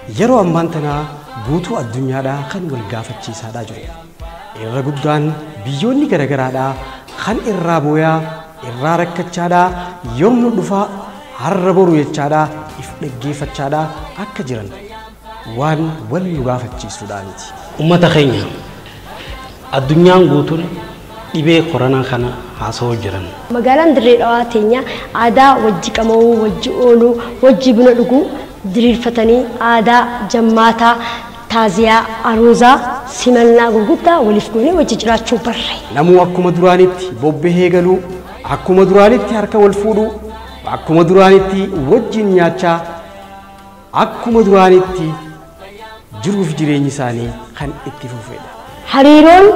Yeroo ammaan tanaa guutuu addunyaadhaa kan wal gaafachiisaadhaa jiru. Irra guddaan biyyoonni garagaraadhaa kan irraa booyaa, irraa rakkachaadhaa, yoom nu dhufaa, har'a boru jechaadhaa, if dhaggeeffachaadhaa akka jiran waan wal nu gaafachiisuudhaa miti. Uummata keenya, addunyaan guutuun dhibee koronaa kana haasawaa jiran. Magaalaan Dirree Dhawaa teenya aadaa wajji qama'uu, wajji ooluu, wajji buna dhuguu diriirfatanii aadaa jammaataa, taaziyaa, aruuzaa, simannaa gurguddaa waliif goonee wajji jiraachuu barre. Namuu akkuma duraanitti bobbahee galuu, akkuma duraanitti harka wal fuudhuu, akkuma duraanitti wajjin nyaachaa, akkuma duraanitti jiruuf jireenyi isaanii kan itti fufedha. Hariiroon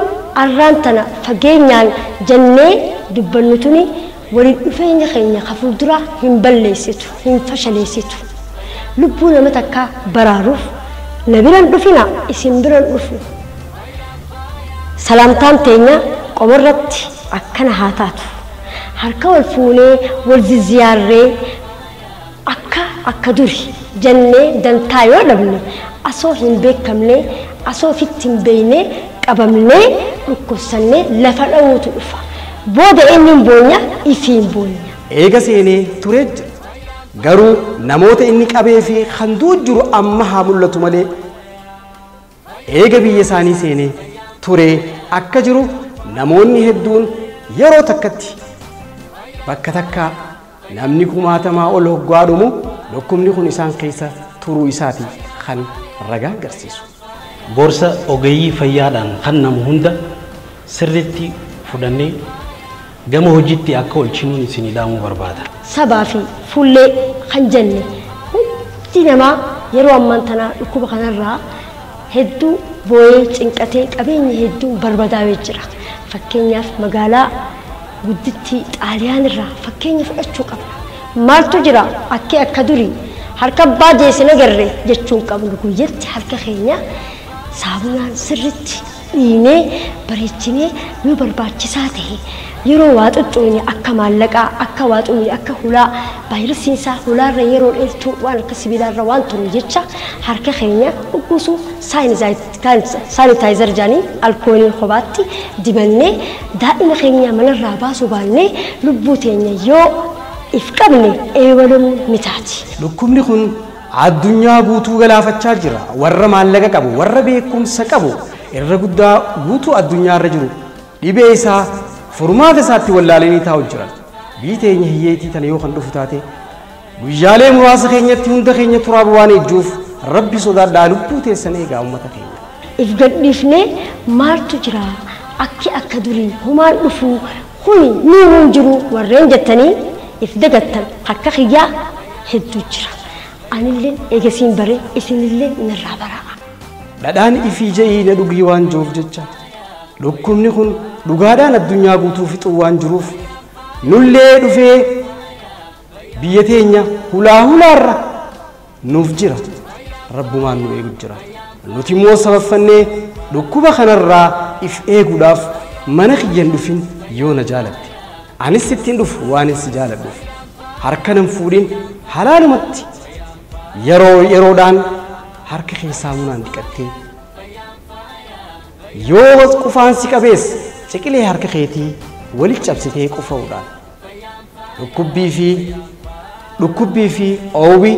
arraan tana fageenyaan jennee dubbannu tuni waliin dhufeenya keenya ka fuuldura hin balleessitu, hin fashaleessitu. Lubbuu nama takkaa baraaruuf na biran dhufina, isin biran dhufu. Salaamtaan teenya qomarratti akkana haa taatu. Harka wal fuunee wal zizziyaarree akka duri jennee dantaa yoo dhabne, asoo hin beekamne, asoo ofitti hin beekne qabamnee dhukkubsannee lafa dha'uutu dhufa. Booda eenyuun boonya? Ifiin boonya. Eega seenee turee jira. Garuu namoota inni qabee fi kan du'u jiru amma haa mul'atu malee eega biyya isaanii seenee turee akka jiru namoonni hedduun yeroo takkatti bakka takkaa namni kumaatamaa ol hoggaa dhumu dhukkubni kun isaan keessa turuu isaati kan ragaa agarsiisu. Gorsa ogeeyyii fayyaadhaan kan namu hunda sirriitti fudhannee gama hojiitti akka oolchinuun isinii dhaamuu barbaada. Sabaa fi fuullee kan jenne hundi namaa yeroo ammaan tanaa dhukkuba kanarraa hedduu boo'ee cinqatee qabeenya hedduu barbadaawee jira. Fakkeenyaaf magaalaa guddittii Xaaliyaan irraa fakkeenya fudhachuu qabna. Maaltu jira akkee akka durii harka abbaa jeesina garree jechuun qabnu. Guyyatti harka keenya saabunaan sirritti dhiinee bareechinee yoo barbaachisaa ta'e yeroo waa xuxxuune akka maallaqaa, akka waa xuxxuune, akka hulaa vaayirasiin isaa hulaarra yeroo dheertuu waan akka sibiilaarra waan turu jecha harka keenya uggusuu saanitaayizer jedhanii alkoolii kophaatti dibannee daa'ima keenya manarraa baasuu baannee lubbuu teenya yoo if qabne eewalamuu ni taati. Dhukkubni kun addunyaa guutuu galaafachaa jira. Warra maallaqa qabu, warra beekumsa qabu, irra guddaa guutuu addunyaarra jiru dhibee isaa furmaata isaatti wallaalanii taa'u jiran. Biyyi teenya hiyyeetii tana yoo kan dhufu taate guyyaalee muraasa keenyatti hunda keenya turaaba waan ejjuuf Rabbi sodaadhaa lubbuu teessan eegaa uummata keenya. If gadhiifnee maaltu jira akki akka durii humaan dhufu kuni nuuruun jiru warreen jettanii if dagattan akka kiyyaa hedduu jira. Anillee eegasiin bare, isinillee narraa baraa. Dhadhaan ifii ja'ii na dhugii waan jiruuf jecha dhukkubni kun dhugaadhaan addunyaa guutuu fixuu waan jiruuf nullee dhufee biyya teenya hulaa hulaarra nuuf jira. Rabbumaan nu eegu jira. Nuti immoo sabaffannee dhukkuba kanarraa if eeguudhaaf mana kiyyan dhufin yoo na jaalatte. Anis sittiin dhufu waan si jaaladhuuf. Harka nan fuudhin, halaalumatti yeroo yeroodhaan harka kee saamunaan dhiqattee yoo qufaan si qabees ciqilee harka keetii walitti cabsitee qufa'uudhaan dhukkubbii fi oowwi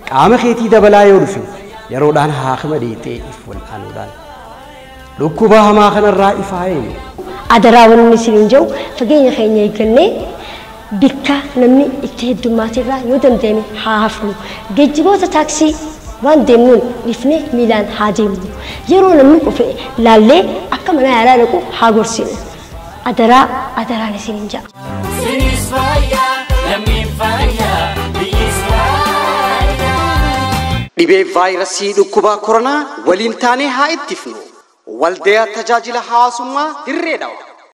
qaama keetii dabalaa yoo dhufe yeroodhaan haakima dhiitee if wal'aanuudhaan dhukkuba hamaa kanarraa ifaa eenyu. Adaraa wanni isiniin jedhu fageenya keenya eeggannee bikka namni itti heddummaate irraa yoo danda'ame haa hafnu. Geejjiboota taaksii waan deemnuun dhiifnee miilaan haa deemnu. Yeroo namni qufe laallee akka mana yaalaa dhaqu haa gorsinu. Adaraa adaraan isiniin jedha. Sinis fayyaa, lammiin fayyaa, biyyis fayyaa. Dhibee vaayirasii dhukkuba koronaa waliin taanee haa ittifnu. Waldayaa tajaajila hawaasummaa Dirree Dhawa.